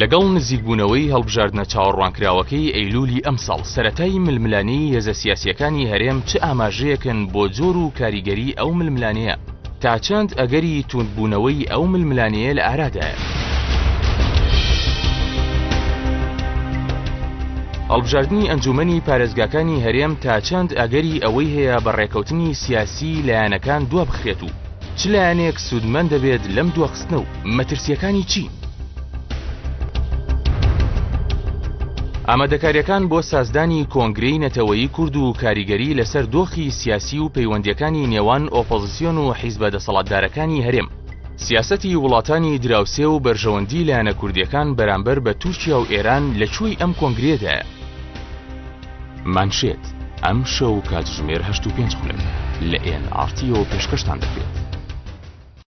لەگەڵ نزیکبوونەوەی هەڵبژاردنە چاوەڕوانکراوەکەی ئەیلولی ئەمساڵ، سەرەتای ململانێی هێزە سیاسییەکانی هەرێم چ ئاماژەیەکن بۆ جۆر و کاریگەری ئەو ململانێیە؟ تا چەند ئەگەری توندبوونەوەی ئەو ململانێیە لە ئارادایە؟ هەڵبژاردنی ئەنجوومەنی پارێزگاکانی هەرێم تا چەند ئەگەری ئەوەی هەیە بە ڕێکەوتنی سیاسیی لایەنەکان دوابخرێت و چ لایەنێک سوودمەند دەبێت لەم دواخستنە و مەترسییەکانی چین؟ ئامادەکارییەکان بۆ سازدانی کۆنگرەی نەتەوەیی کورد و کاریگەری لەسەر دۆخی سیاسی و پەیوەندییەکانی نێوان ئۆپۆزسیۆن و حیزبە دەسەڵاتدارەکانی هەرێم، سیاسەتی وڵاتانی دراوسێ و بەرژەوەندی لایەنە کوردییەکان بەرامبەر بە تورکیا و ئێران لە کوێی ئەم کۆنگرەیەدایە؟ مانشێت، ئەمشەو کاتژمێر 8 و 5 خولەک لە ئێن ئاڕ تیەوە پێشکەشتان دەکرێت.